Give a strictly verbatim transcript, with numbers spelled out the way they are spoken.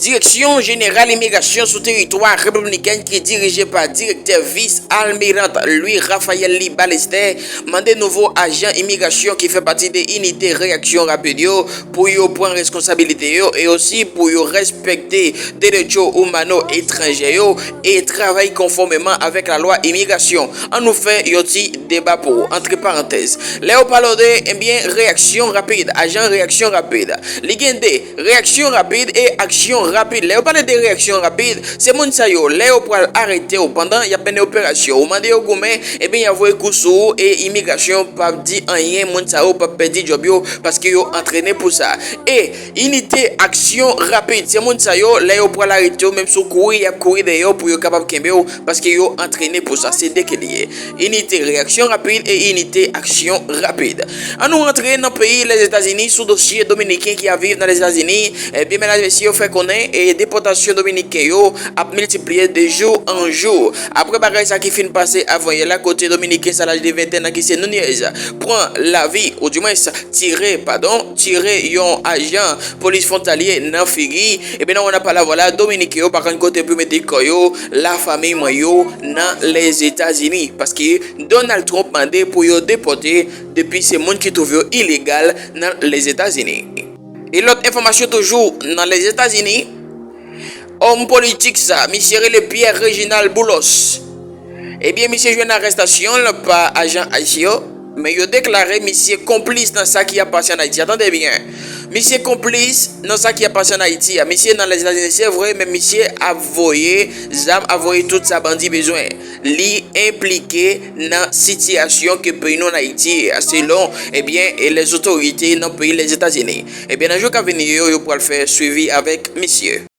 Direksyon Jeneral Imigrasyon sou teritwa Repiblikèn ki dirije pa Direktè Vis Almirant Louis Raphaël Lee Ballester mande nouvo ajan imigrasyon ki fè pati de inite reyaksyon rapid yo pou yo pran reskonsabilite yo e osi pou yo respekte derechos humanos etranjè yo e travay konfòmeman avèk lalwa imigrasyon. Ann nou fè yon ti deba pou ou, antre parantèz. Lè yo pale de, ebyen, reyaksyon rapid, ajan reyaksyon rapid. Li gen de, reyaksyon rapid e aksyon rapid. Lè yo pale de reyaksyon rapid, se moun sa yo, lè yo pral arete w pandan y ap mennen operasyon, ou mande yo goumen, ebyen, y ap voye kou sou ou e imigrasyon p ap di anyen, moun sa yo p ap pèdi djòb yo paske yo antrene pou sa. E inite aksyon rapid, se moun sa yo, lè yo pral arete w, menm si w kouri, y ap kouri dèyè w pou yo kapab kenbe w paske yo antrene pou sa. Se de ke li ye. Inite reyaksyon rapid e inite aksyon rapid. Ann nou rantre nan peyi Lèzetazini sou dosye Dominiken ki ap viv nan Lèzetazini. Ebyen, medam, mesye, yo fè konnen e depòtasyon Dominiken yo ap miltipliye de jou an jou. Apre bagay sa ki fin pase avanyè la, kote Dominiken sa laj de venntèn an ki se Nunez pran lavi, oudimwens tire, padon, tire yon ajan polis fwontalye nan figi, ebyen, nan wè n ap pale avè w la, Dominiken yo pa konn kote pou mete kò yo, lafanmi mwen yo nan Lèzetazini. Paske Donald Trump mande pou yo depòte depi se moun ki twouve yo ilegal nan Lèzetazini. E lòt enfòmasyon toujou nan Lèzetazini, òm politik sa, misye rele Pierre Réginald Boulos. Ebyen, misye jwenn arèstasyon l pa ajan ICE yo, men yo deklare misye konplis nan sa ki ap pase ann Ayiti. A, tande byen. Misye konplis nan sa ki ap pase ann Ayiti a. Misye nan Lèzetazini, se vre, men misye ap voye zam, ap voye tout sa bandi bezwen. Li enplike nan sitiyasyon ke peyi nou ann Ayiti a, selon, ebyen, e lèzotorite nan peyi Lèzetazini. Ebyen, nan jou k ap vini yo, yo pral fè swivi avèk misye.